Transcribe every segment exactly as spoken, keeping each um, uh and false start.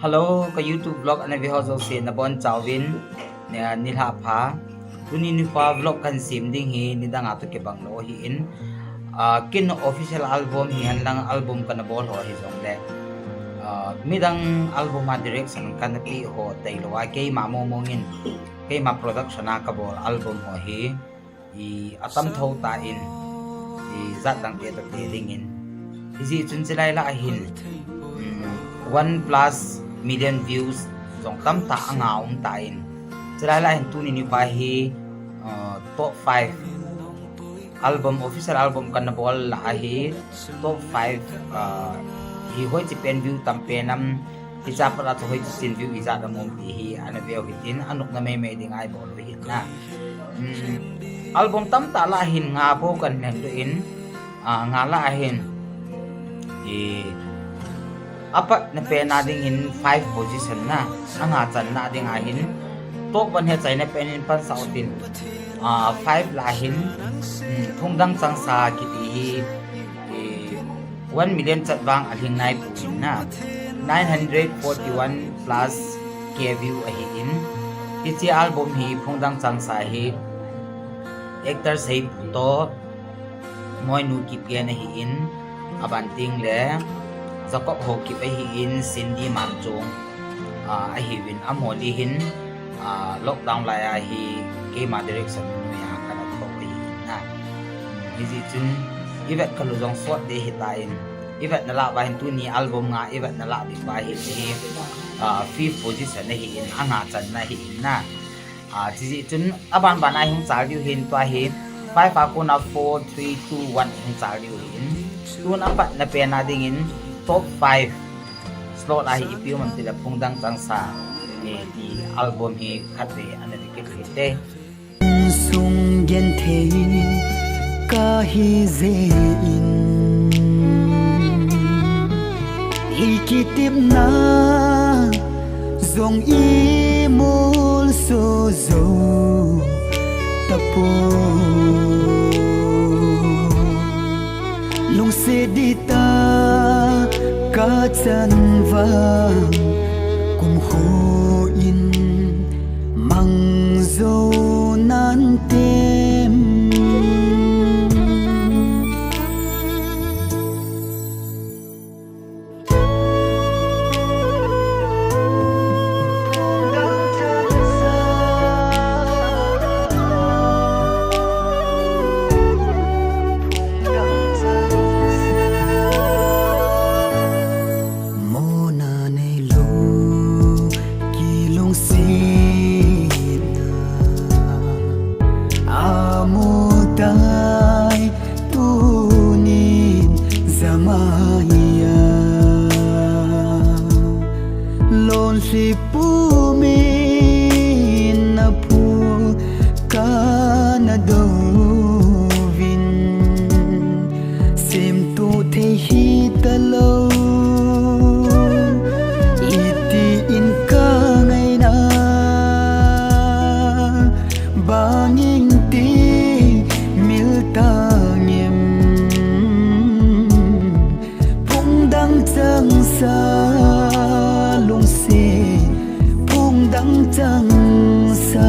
Hello, ka YouTube vlog ana ve ho jouse nabonchauvin, nilhah pha. Tuni nikho vlog kahin sem ding hi nidang a toh kibang lou ahin. Ah, ken official album hihen lang album kana bol ho hijongle, ah, midang album a direction kana pe ho tailou a, keima mong mong in, keima production a kabol album ho hi, i, atam thou tan, i, jat dang te toh te dingin. Hijeh chun chulai lah a hin, mm, one plus million views jong tamtah anga um tan. Chulai lah a hin tuni nikho hi, uh, top five album, official album kana bol lah a hi top five, uh, hi hoiche pen view tam pen am, hiche a pat a chu hoiche chan view ijat am um ti hi ana veu hitin, anopna maimai ding a ibol u ahin na. Hmm, album tamtah lah a hin nga bou kahin lheng doh in, ah, nga lah a hin, i, apatna pen a dingin five position na, anga channa ding a hin, top one hi achaina pen in pansah utin, ah, five lah a hin, hmm, Phungdang Changsa kiti hi, i, one million chat vang alhing naipouvin na, nine hundred forty-one plus K view ahin. Hiche album hi Phungdang Changsa hi actor Seipu toh Moinu Kipgen ahin, aban tengle Jacob Haokip ahin, Cindy Manchong, ah, ahiuvin, amaho li hin, ah, lockdown lai a hi keima direction noiya kana thou ahin na. Hijeh chun ivet khalou jong sot ding ahitan, ivetna lah uva hin tuni album nga ivetna lah ding uva hi, hi, ah, fifth position ahin, anga channa ahin na. Ah, hijeh chun aban ban a hung chal diu hin, tua hi five a kona four, three, two, one hung chal diu hin. Tun apatna pen a dingin top five slot a hi ipi um am tile Phungdang Changsa, eh, ti album hi khatvei ana dikit hite. Sung genthei kahi jeh in, ikitepna jong imolso jou tapoi. Lungset ding tah a kachan vang kumkho in mang jou nante. Mona neilou kilungsetna amu tai, tunin jamai a lonlhi pumin aphu kana douvin, semtoh thei hitalou, itin kangaina bangin ti mil tang em. Phungdang Changsa lungset, Phungdang Changsa.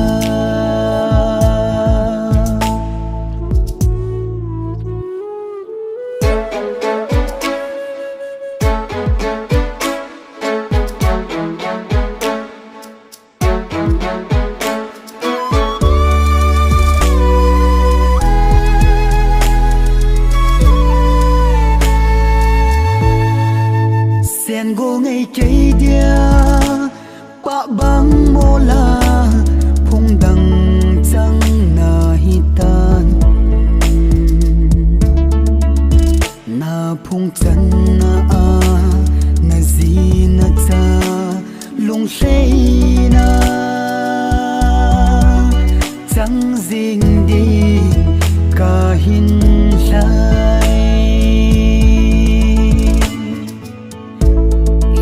Sen go ngei kei dia, pah bang mola, Phungdang Chang nahitan. Na phung channa a, na ji na cha, lunglhaina chang jing ding kahin lhai.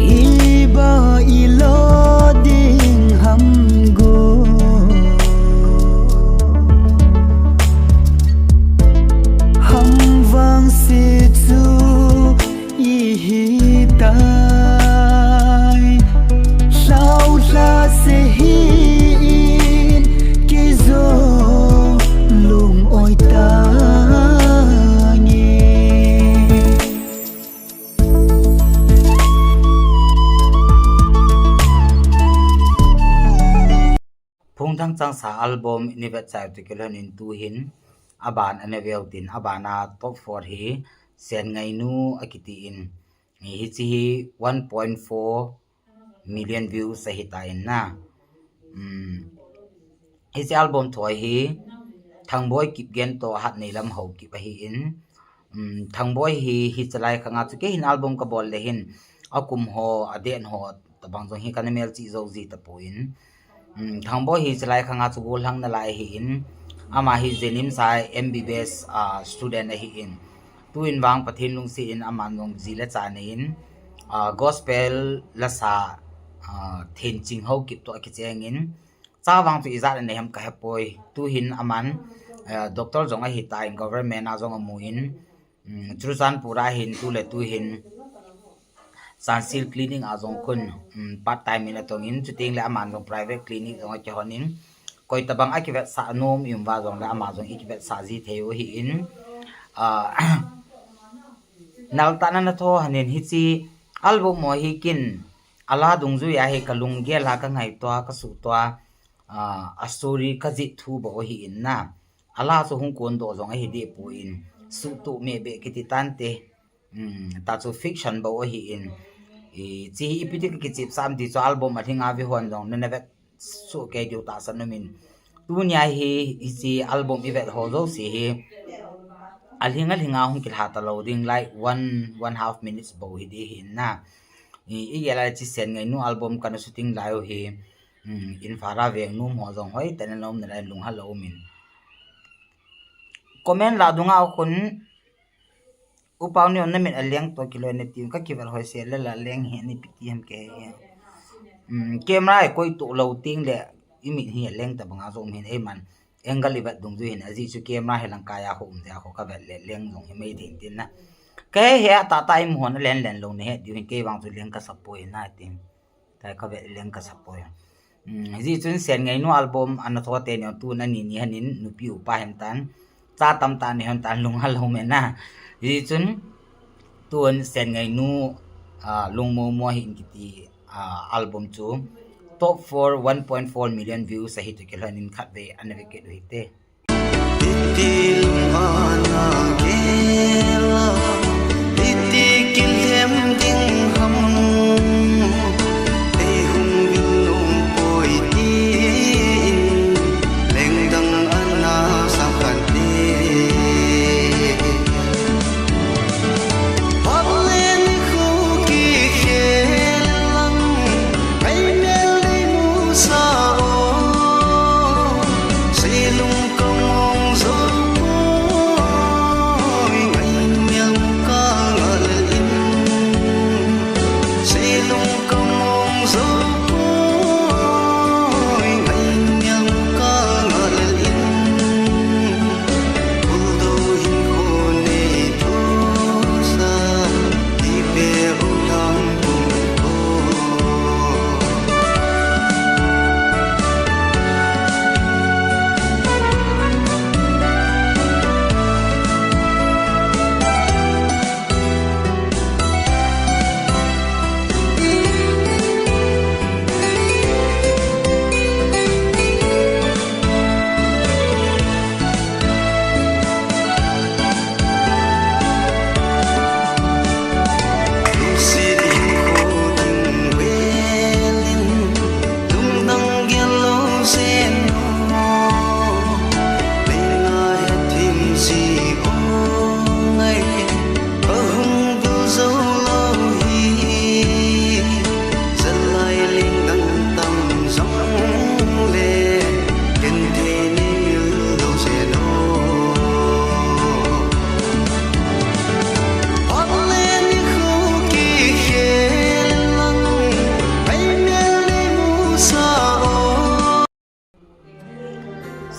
Iba ilo ding ham go, ham vangse chu ihi tai. Chang chang sa album in i vet chai u toh kilhon in tu hin aban ana ve u tin, aban a top four hi Sen Ngainu akiti in, hiche hi one point four million views ahi ta in na. Um, hiche album thoi hi Thangboi Kipgen toh Hatneilam Haokip ahi in, um, Thangboi hi, hiche lai khang a chu kei hin album ka bol le hin, akum ho, a date ho, tabang jong hi kana mel chih jou ji tapon. Um, Thangboi hi hiche lai khang a chu gollhang nalai ahi in, ama hi JNIMS a M B B S, ah, student ahi in. Tu in vang Pathen lungset in aman jong ji le cha nei in, ah, gospel lasa, ah, Thenching Haokip toh akicheng in, cha vang chu ijat a nei ham ka hepoi. Tu hin aman, ah, doctor jong ahi ta in, government a jong amu in, um, Churachandpur a hin tu le tu hin Sansil Clinic a jong khun, um, part time in atong in, chuteng le aman jong private clinic jong akihon in, koi tabang akivetsah nom i um uva jong le ama jong i kivetsah ji thei u ahi in, ah, nal tah na na tho hanin hiche album mo hi kin ala dungjui a hi ka lunggel a ka ngaito a, ka suhto a, ah, a story ka jih thu bou ahi in na. Ala chu hung kondoh jong ahi deh poi in, suhtoh meh beh kiti tante. Um, ta chu fiction bou ahi in. Hiche hi ipi ti ka kichep sam ti chu album a lhing a ve hon jong nana vet soh kei diu tahsan um in. Tunia hi, hiche album i vet ho jouse hi, a lhing a lhing a hung kilha talou ding, like one, one half minutes bou hi ding ahi in na. I, i gel a le hiche Sen Ngainu album kana shooting lai u hi, um, Imphal a veng nom ho jong hoitah in ana um nalai in, lunghalou um in. Comment lah dung a khun, U Pau Neon, na mit a leng toh kilhon in nati, ka kivet hoi se le la leng hi, ani piti ham ke he. Um, camera a koi toh lou teng le, i mit hi a leng tabang a jong um hin, eiman angle i vet dungjui hin, ajeh chu camera hi langkai a khu um jeh a khu ka vet le leng jong hi mei thei in tin na. Ka he he a tah tah i mu hon a len len lou na he diu hin, kei vang chu leng ka sa poi na tin. Tua ka vet leng ka sa poi. Um, hijeh chun Sen Ngainu album ana tho teni u tun ani ni hanin nupi upa hen tan, cha tamtah nei hon tan, lunghalou me na. Hijeh chun tun Sen Ngainu, ah, Lungmomo ahi in kiti, ah, album chu top four, one point four million views ahi toh kilhon in khatvei ana ve kit u hite. Iti lung ana gel a, iti kilhem ding ham, ei hung vil nom poi tin, lengdang ana sakhan te. Phat le nikho kikhel lang, ngaimel nei musa o. Seilung ka mong jou poi, ngaimel ka ngal in. Seilung ka mong jou poi, ngaimel ka ngal in. Buldou hinkho nei thosa, ipi u lang bung ko.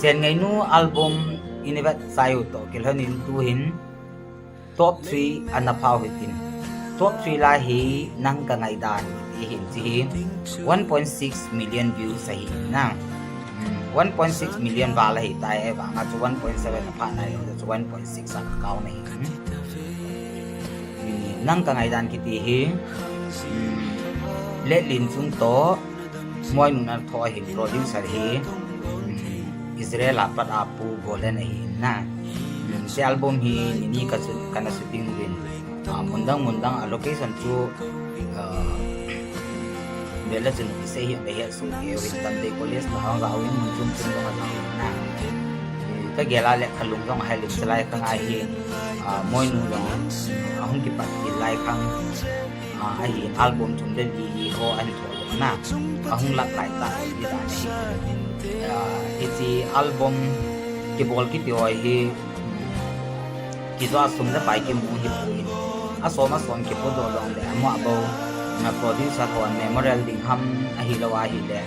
Sen Ngainu album in i vet chai u toh kilhon in tu hin top three ana phau hitin. Top three lai hi Nang Ka Ngaidan kiti hin, hiche hi one point six million views ahi na. Hmm, one point six million val ahi tai, ahivang a chu one point seven a pha nai lou, chu one point six a kau na hi. Hmm, Nang Ka Ngaidan kiti hi, hmm, Letlinjung toh Moinun ana tho ahin, producer hi Israel a pat a Pu Golen ahi in na. Hiche album hi nini ka chu kana shooting uvin. Ah, mundang mundang a location chu, ah, bela chun isei hi behet su ke uvin Tamtei College la hung jao uvin mun chom chom jong a jao uvin na. Ka gel a le ka lung jong ahel in chulai khang a hi, ah, Moinu jong ahung kipat kit lai khang, ah, ahi album thum le li ho ahin tho na. Ahung lak lai ta hi dan ahi. Ah, hiche album kibol kiti ho hi, um, kijou a sum le pai kimu hi poi. Asom asom kipodoh jong le, amaho, na producer hon memorial ding ham ahilou ahile,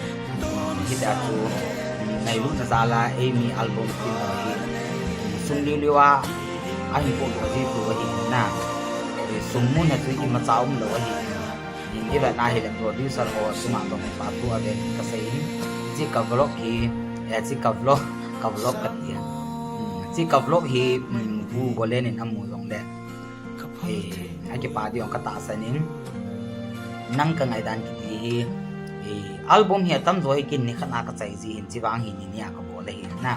um, hitia chu, um, ngailutna jal a eimi album tin ho hi, um, sum liu liu a ahin podoh ji tu ahi na. Sum muna chu imacha umlou ahi. Ivet na hile producer ho chunga toh phathu ave kasei in. Hiche ka vlog hi, eh, hiche ka vlog, ka vlog kati a. Hmm, hiche ka vlog hi, hmm, Pu Golen in amu jong le, eh, akipah ding jong katahsan in. Nang ka ngaidan kiti hi, eh, album hi atamjo hi kin nikhat a kachai ji hin, hiche vang hi nini a kabol ahi na.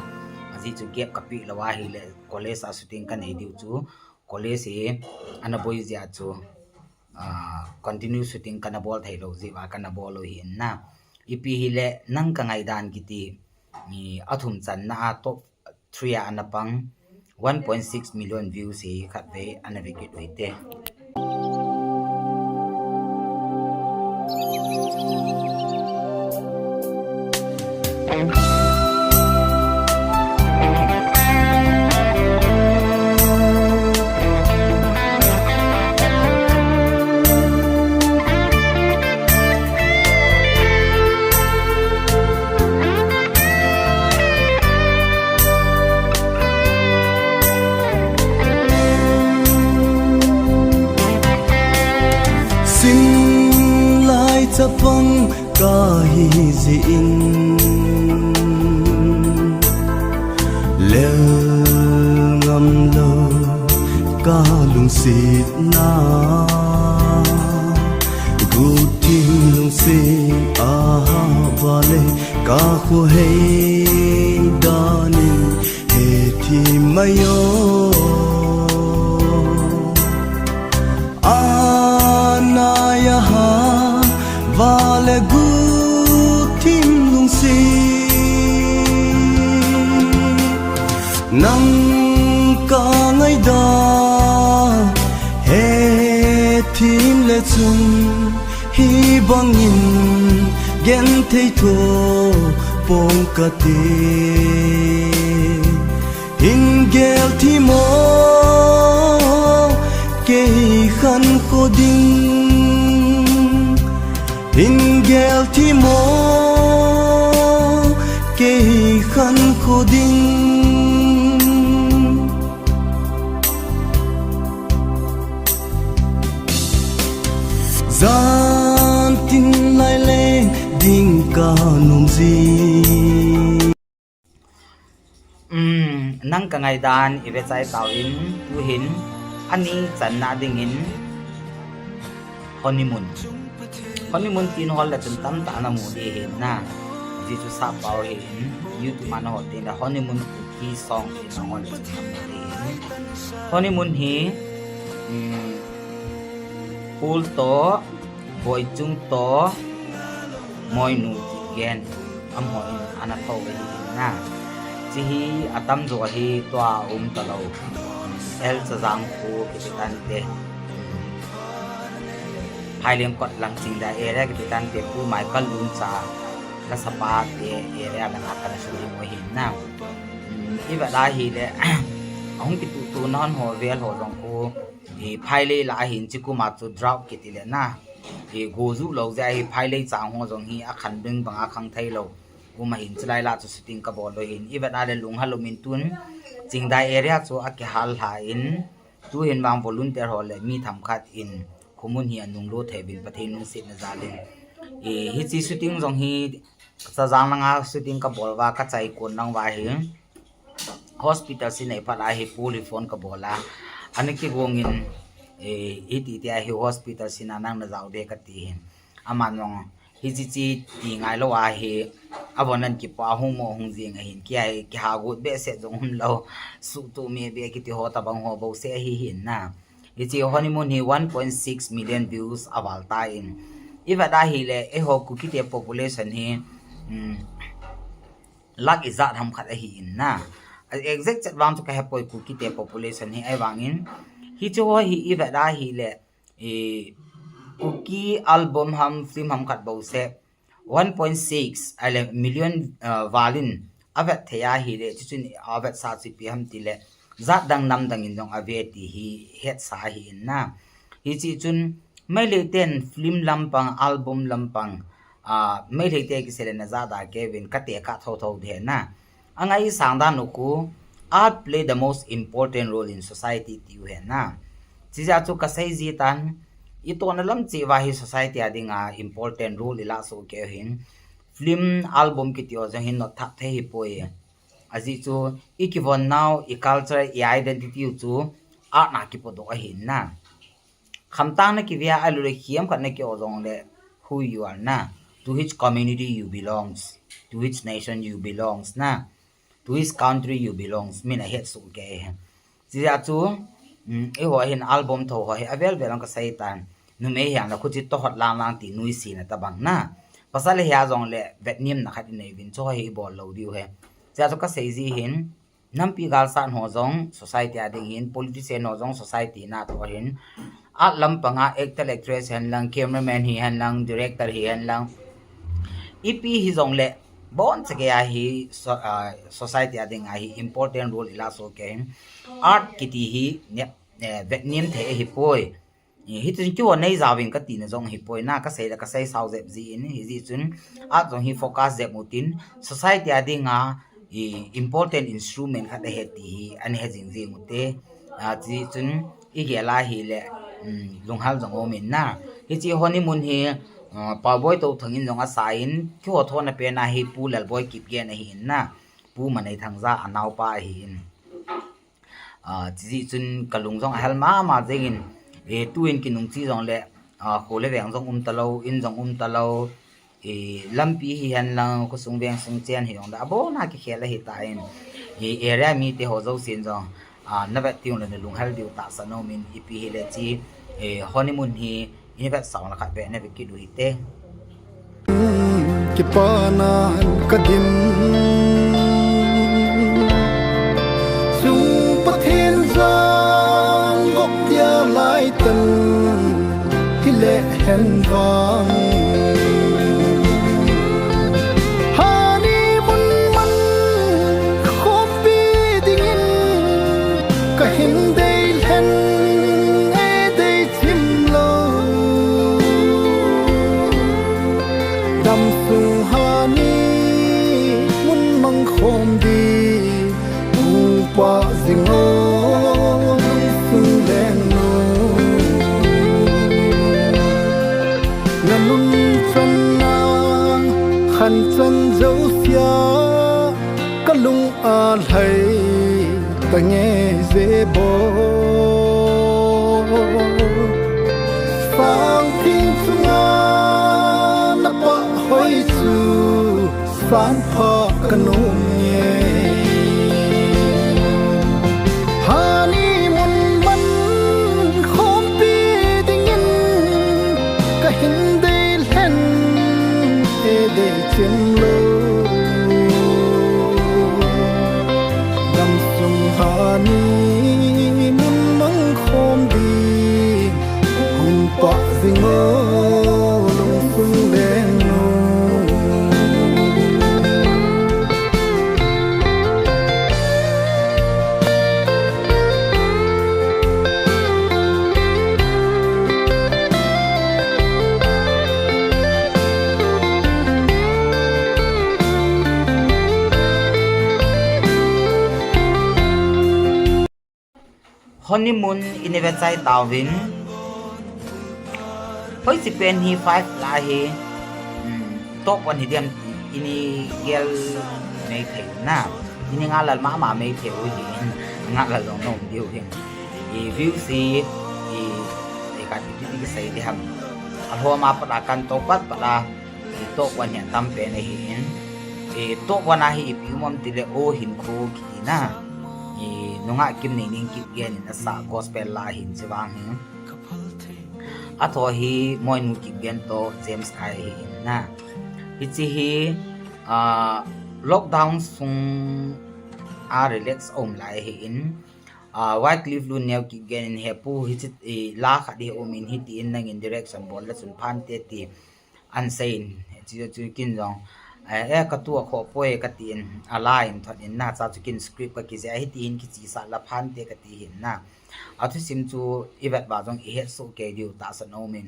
Ajeh chu gap kapeh lou ahile college a shooting kanei diu chu, college hi ana boi jeh a chu, ah, continue shooting kana bol thei lou jeh uva kana bol u ahi na. Ipi hile Nang ka ngaidan kiti, i, athum channa a top three a ana pang, one point six million views hi khatvei ana ve kit u hite. Sim lai chapang kahi jeh in, lel ngam lou ka lungsetna, guhthim lungset a hah vale ka khohei dan in hethem mai o. Anai a hah vale guhthim lungset, nang ka ngaidan hethem le chun, hibang in genthei tho pong kate. Hin gel thim o, kei khankho ding. Hin gel thim o, kei khankho ding. Jan tin lai leng ding ka nom ji. Um, Nang ka ngaidan i ve chai tauvin, tuhin ani channa dingin Honeymoon. Honeymoon tin hol le chun tamtah na mu ding ahi na. Ajeh chu sap pau ahin, YouTube a na hol teng le Honeymoon Kuki song tin na hol le chun na mu ding ahi. Honeymoon hi, um, Paul toh, Boichung toh, Moinu Kipgen, amaho in ana tho ve ahi na. Hiche hi atamjo hi tua um talou. L Chazang khu kiti tante. Phaileng kot lang Chingdai area kiti tante, Pu Michael Luncha, ka sapa te area lang a kana shooting u ahi na. Um, i vet a hile, ahung kituh tuh na hon ho vel ho jong khu, i, phailei lah ahin, hiche kum a chu drought kiti le na. I, go ju lou jeh ahi, phailei chang ho jong hi akhan bing bang a khang thei lou. Kum ahin, chulai lah chu shooting ka bol u ahin. I vet a le lung hal um in tun Chingdai area chu akihal lha in, tuhin vang volunteer ho le mi themkhat in khomun hi anung lo thei uvin Pathen lungsetna jal in. I, hiche shooting jong hi Chazang lang a shooting ka bol uva, ka chai kon lang uva hi. Hospital sei nei phat a hi Pu le phone ka bol a. Ana kigong in, eh, hiti tia hi hospital sei na nang na jao de kati hin. Aman jong hiche che ti ngai lou a hi, avon nan kipa hung mo hung jing ahin, kia hi kiha gut behseh jong um lou, suhtuh me be kiti ho tabang ho bouseh ahi hin na. Hiche Honeymoon hi one point six million views aval tan. Ivet a hile, eiho Kuki te population hi, um, lakh ijat ham khat ahi in na. A exact chet vang chu kahepoi Kuki te population hi ahivangin. Hiche ho hi ivet a hile, eh, Kuki album ham, film ham khat bouseh, one point six, ahile million, uh, valin avet thei ahile, chuchun avetsah chu ipi ham tile, jat dang nam dang in jong ave ti hi hetsa ahi in na. Hiche chun, Meitei ten film lampang, album lampang, ah, Meitei te kisei le najat a kei uvin kate kha thotho ding ahi na. Angaisang dan u khu, art play the most important role in society tiu ahi na. Chijeh chu kasei ji tan, itohna lam cheh uva hi society a dinga important role ilah soh kei u hin, film album kiti ho jong hin notthap thei ahipoi. Ajeh chu ikivon nau, i culture, i identity u chu art na kipodoh ahi na. Khamtang na kive a ahilou le khiam khat na ki-o jongle, who you are na, to which community you belongs, to which nation you belongs na, to which country you belongs, min ahet soh kei. Chijeh chu, um, eiho hin album tho ho hi avel vel jong kasei tan. Numei hihen la khuti tohot lang lang ti nuisat na tabang na. Pasal hia jongle vetnemna khat inei uvin chu ho hi ibol lou diu ahi. Chijeh chu kasei ji hin, nampi galsat ho jong society a ding hin, politician ho jong society na toh hin, art lampang a actor, actress hihen lang, cameraman hihen lang, director hihen lang, ipi hijongle, boncha gei a hi so-, ah, society a ding a hi important role ilah soh kei hin. Art kiti hi ne, eh, vetnem thei ahipoi. Eh, hichun keiho nei jaovin katina jong ahipoi na, kasei le kasei sao jep ji in, hijeh chun art jong hi focus jep utin, society a dinga, eh, important instrument khat ahi ti hi ana he jing jing ute. Ah, chijeh chun igel a hile, um, lunghal jong um in na. Hiche Honeymoon hi, ah, Paoboi Touthang in jong asa in, keiho thona pen a hi Pu Lalboi Kipgen ahi in na. Pu Maneithangja anaopa ahi in. Ah, chijeh chun kalung jong ahel mama jeng in, eh, tuin kinung chi jongle, ah, kho le veng jong um talou, in jong um talou, eh, lampi hihen lang, khosung veng sung chen hijongle, abon a kikhel ahitan, eh, area mite ho jousen jong, ah, navet teng le nalunghel diu tahsan um in, ipi hile hiche, eh, Honeymoon hi, Ina vetsah na khat vei, na vekit u hite. Kipana kadim. Chung Pathen jang gop dia lai tan. Hile hen vang. Honeymoon man khompi dingin kahin dei hen e dei chim lou. Damsung honeymoon mang khom di upa jing o sung leng nu. Nganun chan na khan chan josia kalung alhai tange jebo. Sang thing chunga napa hoi chu san pha kanung e. Honeymoon man khompi dingin kahin dei lhen e dei chim lou. Damsung honeymoon mang khom ding hung pah jing o lungsung leng nu. Honeymoon ini vetsah tauvin. Hoiche pen hi five la hi, um, top one hi diam ini gel mai thei na. Ini ngalal mama mai thei u hi. Ngalal jong nom diu hi. I views hi, i, i ka ti ti ki sei di ham. Alhom a pat a kan top pat pat a, i top one hi tam pen ahi in. Eh, top one a hi ipi um am tile O Hinkho kiti na. Eh, nungah Kimneineng Kipgen in asah gospel la ahin, chuvang hi. Athoh hi Moinu Kipgen toh James Kai ahin na. Hiche hi, ah, lockdown sung a relax aum lai ahin. Ah, Wycliffe Lunneo Kipgen in, "He pu, hiche, eh, la khat hi um in, hitin nangin direction bol le chun phante," ti ahin seiyin. Hiche chu kin jong, eh, eh, ka tu a khoh poi katin, ala in thot in na, cha chu kin script kakijih a, hitin kichesah la phante kati hin na. Athusim chu ivet uva jong ihet soh kei diu tahsan aum in.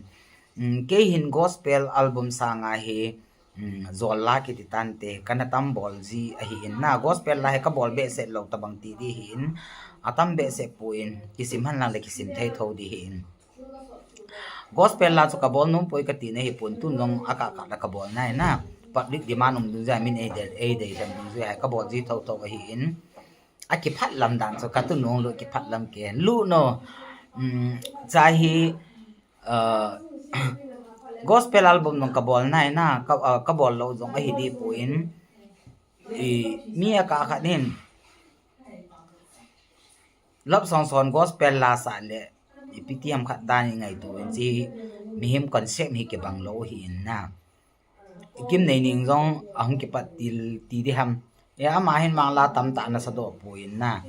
Um, kei hin gospel album sanga hi, um, jol la kiti tante, kana tam bol ji ahin na, gospel la hi kabol behseh lou tabang ti ding ahin, atam behseh poi, kisim henlang le kisim thei tho ding ahin. Gospel la chu kabol nom poi kati na hipon, tun jong akah kah la kabol nai na. Public demand um dungjuia min eidei, eidei dem dungjuia hi kabol ji tho tho ahin. Akiphat lam dan chu katu nung lou kiphat lam ke lu no. Um, cha hi, uh, gospel album jong kabol nai na, ka, uh, kabol lou jong ahi ding poi. I, mi akah khat hin love song son gospel la sah le ipi ti ham khat dan ingaito in, hiche mihem concept hi kibang lou ahin na. Kimneineng jong ahung kipat til ti ding ham. E, ama hin mang la tamtah ana sa doh poi na.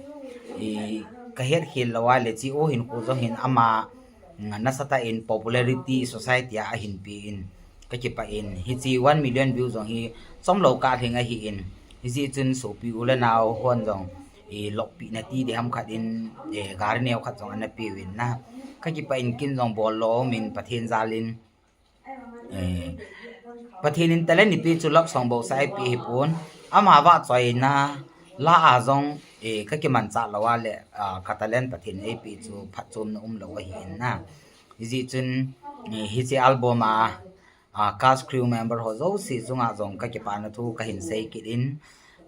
E, kahet khel lou a le hiche O Hinkho jong hin ama, mm, nasatah in popularity society a ahin pe in, kakipah in. Hiche one million view jong hi chomlou kah lhing ahin. Hijeh chun sopi u le nao hon jong, e, loppi na ti ding ham khat in, e, gari neo khat jong ana pe uvin na. Kakipah in, kin jong bol lou min Pathen jal in. Eh, Pathen in talent eipeh chu love song bou sa eipeh hipon. Ama vahchoina la a jong, eh, kakimanchah lou a le, ah, ka talent Pathen in eipeh chu phatchomna umlou ahin na. Hijeh chun, eh, hiche album a, ah, cast crew member ho jouse chunga jong kakipana thu kahin sei kit in,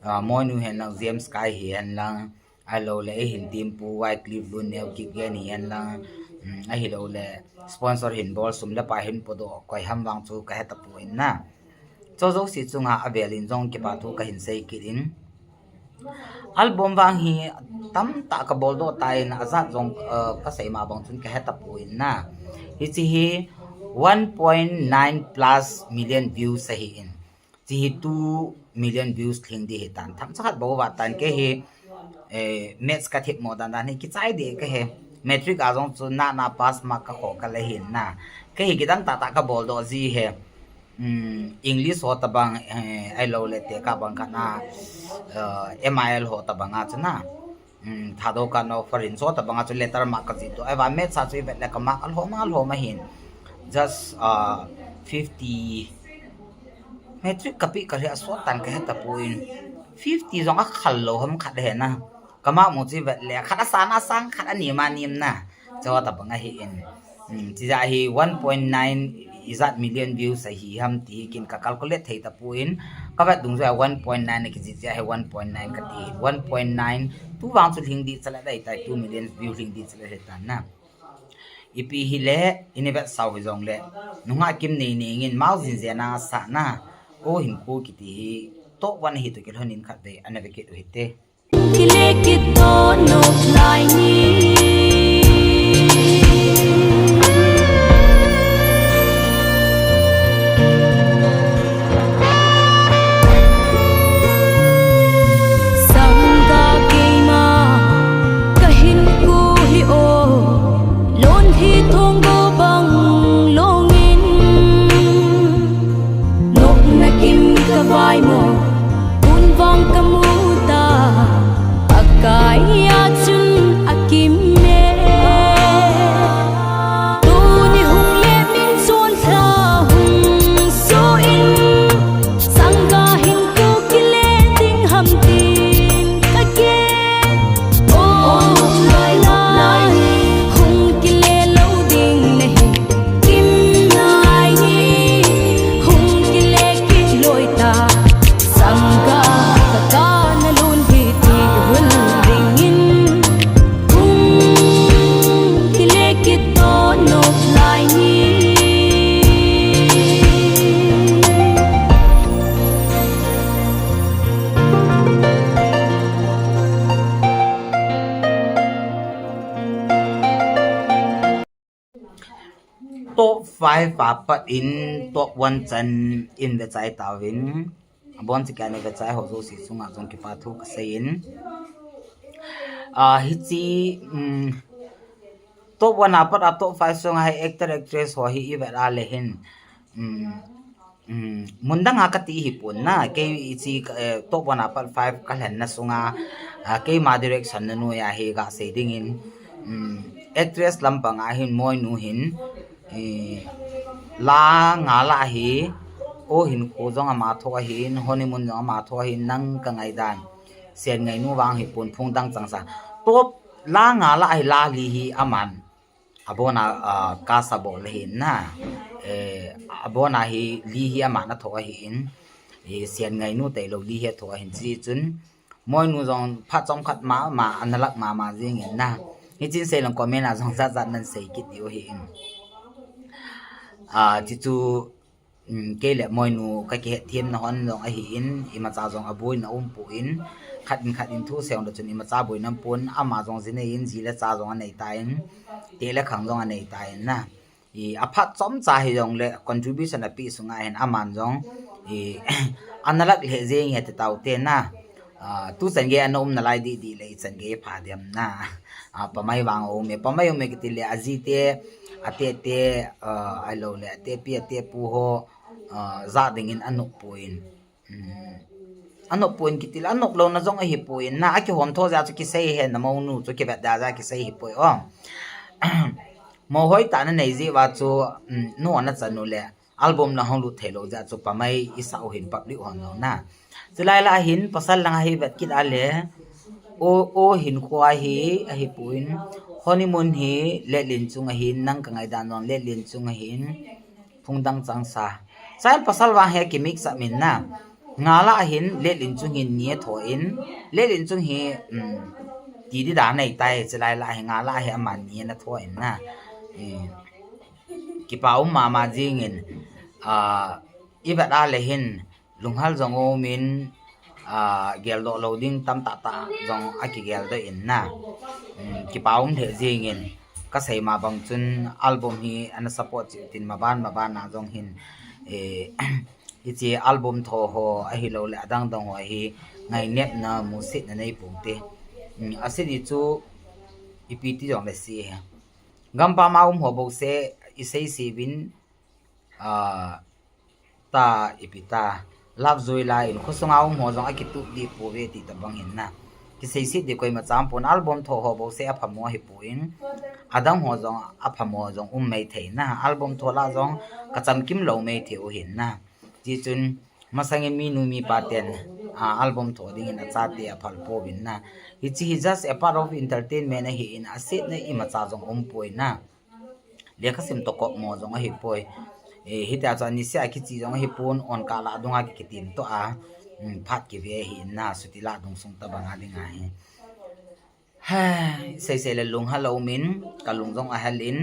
ah, Moinu hen lang, James Kai hi hen lang, ahilou le eihin team pu Wycliffe Lunneo Kipgen hi hen lang, um, ahilou le sponsor hin bol, sum le pai hin podoh koi ham vang chu kahe tapon na. Chu jouse chunga avel in jong kipa thu kahin sei kit in. Album vang hi tamtah kabol doh tan, ajat jong, uh, kasei ma bang chun kahe tapon na. Hiche hi one point nine plus million views ahin. Hiche hi two million views lhing ding ahitan. Themcha khat bou vah tan, kei hi, eh, maths kathip mo dan dan hi kichai deh kahi. Matric a jong chu nana pass mark kakhoh kal ahin na. Kei hi kidang tahtah kabol doh ji ahi. Um, English ho tabang, eh, ahilou le tekah bang khat na, eh, M I L ho tabang a chu na. Um, Thadou Kanao Foreign, chu tabang a chu letter mark kajih doh. Ahivang maths a chu ivet le ka mark alhom alhom ahin. Just, uh, fifty. Matric kapeh kalhi a sot tan kahe tapon. Fifty jong akhal lou ham khat ahi na. Ka mark mu chu ivet le khat asan asang, khat anem anem na. Chu tabang ahin. Um, hiche jeh a hi one point nine ijat million views ahi ham ti hi kin ka calculate thei tapon. Kavet dungjui a one point nine a kijih jeh a hi one point nine kati. One point nine, tu vang chu lhing ding chaleh dai tai, two million view lhing ding chaleh dai tan na. Ipi hile, ini vetsau hijongle, nungah Kimneineng in Mao Jinjen a asah na, O Hinkho kiti hi, top one ahi toh kilhon in khatvei ana vekit u hite. Kile kit doh nop lai ni. Sangkah keima kahinkho hi o, lonlhi thongdoh bang longin. Nopna kim kavaimo, un vang kamu ta, akai a chun akim five apat in top one chan in vechai tauvin. Abon chikha nei vechai ho jouse chunga jong kipa thu kasei in. Ah, hiche, um, top one apat a top five sunga hi actor actress ho hi ivet a le hin. Um, um, mun danga kati hipon na, kei hiche, eh, top one apat five kalhenna sunga, ah, keima direction na noiya hi gasei dingin, um, actress lampanga hin Moinu hin, eh, la nga lah hi, O Hinkho jong ama tho ahin, Honeymoon jong ama tho ahin, Nang Ka Ngaidan, Senngainu vang hipon, Phung Dang Changsa. Top la nga lah hi la li hi aman abona, ah, kasa bol ahin na. Eh, abona hi li hi aman atho ahin. Eh, Senngainu tailou li hi atho ahin, hichun Moinu jong phat chomkhat ma, ma, analak mama jingin na. Hichun seileng comment a jong jat jat nan sei kit diu ahin. Ah, hichu, um, kei le Moinu kakihet themna hon jong ahin, imacha jong aboina umpon, khat in khat in thu seilou chun imacha boina umpon, ama jong jinei in, ji le cha jong anei tan, teh le khang jong anei tan na. I, aphat chomcha hijongle contribution api sunga hin aman jong, i, analak lheh jeng e ti taute na. Ah, tuchan gei ana um nalai didi le ichan gei pha dem na. Ah, Pamai vang aume, Pamai aume kiti le ajite, atete, ah, ahilou le atepi atepu ho, ah, ja dingin anop pon. Um, anop pon kiti le, anop louna jong ahipon na, akihom tho jeh chu kisei hen na, Moinu chu kivet da jeh kisei hipoi o. Mo hoitah na nei jeh uva chu, um, nu ana chan u le, album la hung lut thei lou jeh chu Pamai isah u hin public hon jong na. Chulai lah hin pasal langa hi vet kit a le, O, O Hinkho hi, ahipon, Honeymoon hi Letlinchung ahin, Nang Ka Ngaidan jong Letlinchung ahin, Phung Dang Changsa. Chulai pasal vang hi kimix up in na. Nga lah hin Letlinchung hin ni atho in, Letlinchung hi, um, ti di da nei tai, chulai lah hi nga lah hi aman ni ana tho in na. Eh, kipa um mama jingin, ah, ivet a le hin, lunghal jong umin, ah, geldoh lou ding tamtah tah jong akigel doh in na. Um, kipa um lheh jingin, kasei ma bang chun album hi ana support cheh utin maban maban a jong hin, eh, hiche album tho ho ahilou le adang dang ho hi ngainepna musetna nei ponte. Um, aset hi chu ipi ti jong le se. Gampam a um ho bouseh isei se uvin, ah, ta ipi ta, love jui la in khosunga um ho jong akitup deh pouve ti tabang hin na. Kiseiset ding koima cha um pon, album tho ho bouseh aphamo ahipon, adang ho jong aphamo jong um mai thei na. Album tho lah jong kachamkim lou mai thei u hin na. Hichun masangin minu mipa ten, ah, album tho dingin achate aphal pouvin na. Hiche hi just a part of entertainment ahin, asetna imacha jong um poi na. Lekhasim toh kop mo jong ahipoi. Eh, hitia chu anisea kiche jong ahipon, onkah lah dunga kikitim toh a, um, phat kive ahin na, chuti lah dung sung tabang a ding ahi. Seisei le lunghal aumin, kalung jong ahal in,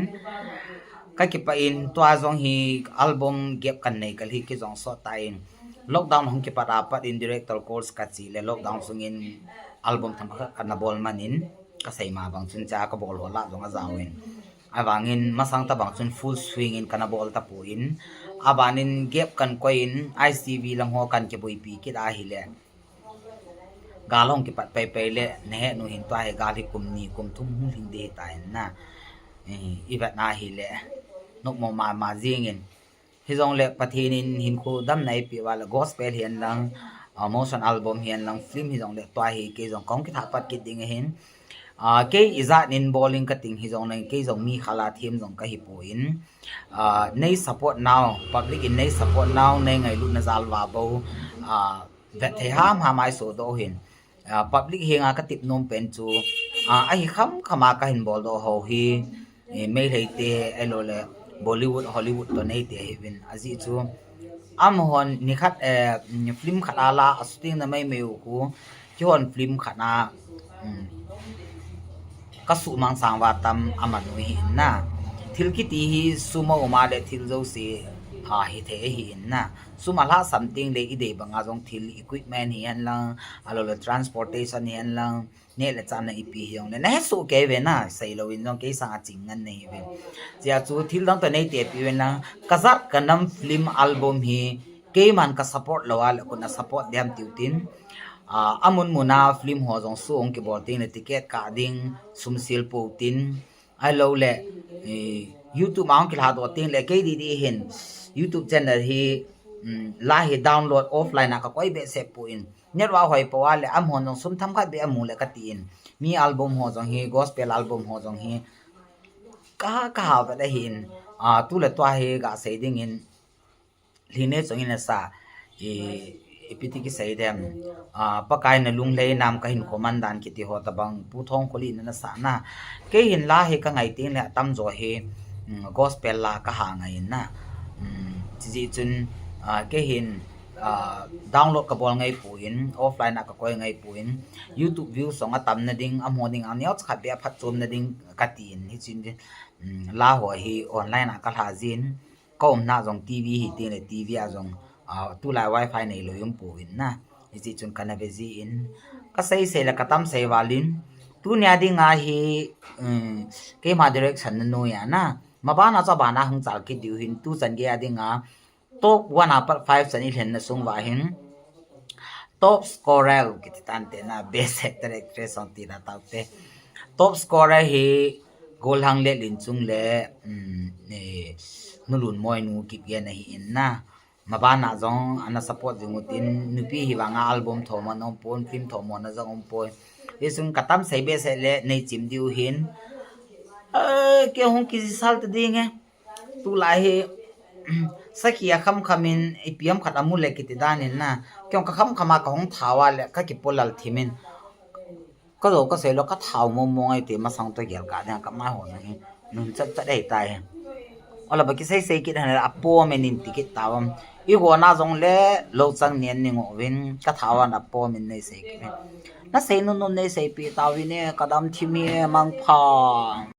kakipah in, tua jong hi album gap kanei kal hi kijong sot tan. Lockdown hung kipat apat in director course kache le lockdown sungin album themkhat kana bol man in, kasei ma bang chun cha kabol ho lah jong ajao in. Avangin masang tabang chun full swing in kana bol tapon. Abanin gap kankoi in, I S T V lang ho kan kiboipi kit ahile, gal hung kipat paipai le, nahet u hin tua hi gal hi kum ni kum thum hung lhing ding ahitai na. Eh, ivet na hile, nopmo mama jingin. Hijongle Pathen in hinkho damna eipeh uva le, gospel hihen lang, ah, motion album hihen lang, film hijongle tua hi kei jong kahung kithah pat kit ding ahin. Ah, kei ijat in bol in kating hijongle, kei jong mi khala them jong kahipon. Ah, nei support nau, public in nei support nau, nei ngailutna jal uva bou, ah, vet thei hamham a isodoh u hin. Ah, public henga katep nom pen chu, ah, ahi khamkham a kahin boldoh ho hi, eh, Meitei te, ahilou le Bollywood, Hollywood toh neite ahiuvin. Ajeh chu, amahon nikhat, eh, film khat a la, a shooting na maimai u khu, keihon film khat a, um, kasuhmang sang uva tam aman u ahin na. Thil kiti hi sum a um a le thil jouse a, hithei ahi in na. Sum alhah sam teng le idei banga jong thil equipment hi hen lang, alou le transportation hi hen lang, neh le chah na ipi hi jong le na hesoh kei ve na, seilou in jong kei sanga ching ngen na hi ve. Chia chu thil dang toh nei tepi uvin lang, Kajat Kanam film album hi keiman ka support lou a le koin na support dem tiu tin. A, amun mun a film ho jong show hung kibol teng le ticket kah ding sum sil pou tin. Ahilou le, eh, YouTube a hung kilha doh teng le kei didi hin YouTube channel hi, um, la hi download offline a ka koi behseh poi. Network hoi pou a le amahon jong sum themkhat beh amu le kati in. Mi album ho jong hi, gospel album ho jong hi. Ka, ka hao vet ahi in. A, tu le tua hi ga sei ding in. Lhine chong in asa, i, ipi ti kisei dem, a, Pakai na lunglhai nam ka hinkho man dan kiti ho tabang Pu Thongkholi na na sa na. Kei hin la hi ka ngai teng le atam jo hi, mm, gospel la ka ha ngai in na. Mm, chiji chun, a, kei hin, a, download ka bol ngai poi, offline a ka koi ngai poi. YouTube views jong atam na ding, amaho ding a neo chakhat beh aphatchom na ding kati in hichun, mm, la ho hi online a ka lha jin. Ka umna jong TV hi teng le TV a jong, a, tulai wifi neilou um poi na. Hiche chun kana ve jin. Ka sei sei le ka tam sei val in. Tunia dinga hi, um, keima direction na noiya na. Maban a chu aban a hung chal kit diu hin tuchan gei a dinga. Top one apat five chan ilhen na sung uva hin. Top scorer kiti tante na best actor actress jong tina taute. Top scorer hi Golhang le Linchung le, um, eh, Nu Lunmoinu Kipgen ahi in na. Maban a jong ana support jing u tin nupi hi vanga album thomna um pon, film thomna jong um poi. Hichun ka tam sei behseh le nei chim diu hin. Eh, kei hung kisal ta ding e. Tulai hi, sakhi a kham kham in ipi ham khat amu le kiti dan in na. Kei jong ka kham kham a ka hung thao a le ka kipolal thim in. Ka jo ka sei lou ka thao mong mong ahi ti masang toh gel ka ding ka mai ho na hi. Nun chat chat ahi tai. Ola ba kisei sei kit han le apom in in ti kit tauvem. I go na jong le lou chang nen ni ngo vin ka thao an apom in nei sei kit. Na sei nun nun nei sei pi tauvin e ka dam thim hi mangpha.